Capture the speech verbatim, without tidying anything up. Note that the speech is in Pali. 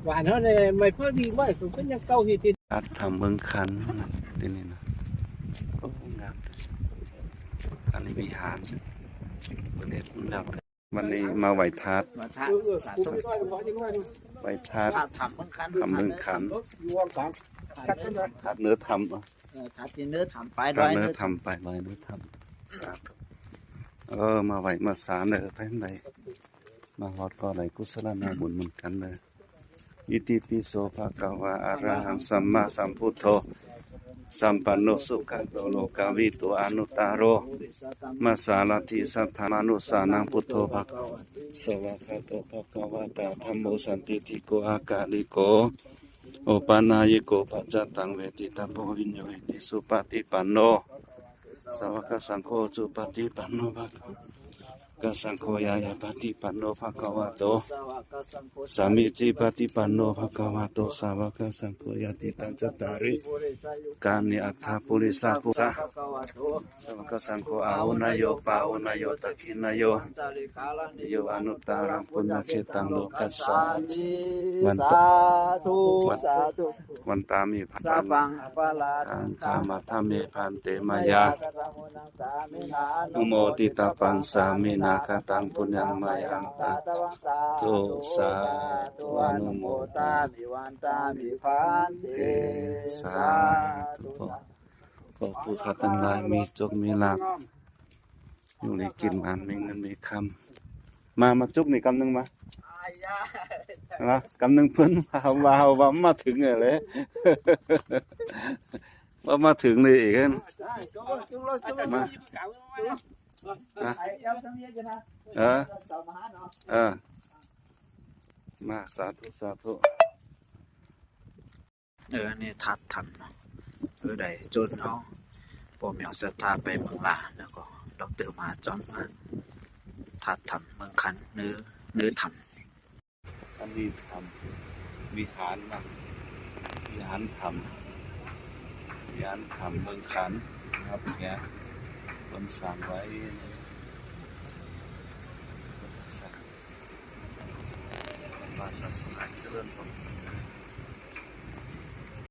หวานเท่าไหร่ไม่พอดีไม่ผมก็ยังเก่าเฮ็ดอยู่ วัดธรรมเมืองขัน ที่นี่นะ โอ้ งาม อันนี้วิหาร วันนี้มาไหว้ธาตุ มาธาตุ สาธุ ไหว้ธาตุ ธาตุธรรมเมืองขัน ธรรมเมืองขัน ธาตุเนื้อธรรม เออ ธาตุเนื้อธรรม ไป ธาตุเนื้อธรรม ไป ไหว้เนื้อธรรม สาธุ เออ มาไหว้มาสาเด้อ ไปทางใด มาฮอดก็ได้กุศลนาบุญเหมือนกันเด้อ Itipi so bhagavā arahaṃ sammāsambuddho, sabbañño sugato lokavidū anuttaro, dhammasārathi satthā devamanussānaṃ buddho bhagavāti. Svākkhāto bhagavatā dhammo sandiṭṭhiko akāliko, opanayiko paccattaṃ veditabbo viññūhīti. Supaṭipanno sāvakasaṅgho, ujupaṭipanno bhagavato sāvakasaṅgho, ñāyapaṭipanno bhagavato sāmīcipaṭipanno bhagavato sāvakasaṅgho, yadidaṃ cattāri purisayugāni aṭṭha purisapuggalā, sāvakasaṅgho āhuneyyo pāhuneyyo dakkhiṇeyyo añjalikaraṇīyo anuttaraṃ puññakkhettaṃ lokassāti. Vandāmi bhagavato sāvakasaṅgho, vandāmi bhagavato sāvakasaṅgho, taṃ khamatha me bhante, mayā anumoditabbaṃ sāminā kataṃ puññaṃ mayhaṃ dātabbaṃ. Sādhu sādhu, anumodāmi, vandāmi bhante. สาธุ ขอผู้ข้าทั้งหลายมีโชคมีลาภ อยู่ดีกินหวาน มีเงินมีคำ มา มาจุกนี่กำหนึ่งมา นะ กำหนึ่งเพิ่นว่า ว่า ว่ามาถึงเลย ว่ามาถึงเลยอีก มา นะ เออ เออ มา สาธุ สาธุ เออ นี่ธาตุธรรมเนาะ เออ ได้ชวนเอาพ่อแม่ศรัทธาไปเมืองลา แล้วก็ดอกเตอร์มหาจรมา ธาตุธรรมเมืองขัน เนื้อ เนื้อธรรม อันนี้ธรรม วิหารนะ วิหารธรรม วิหารธรรมเมืองขันนะครับ เนี่ย คนสร้างไว้ สร้าง ว่าศาสนาเจริญรุ่งเรือง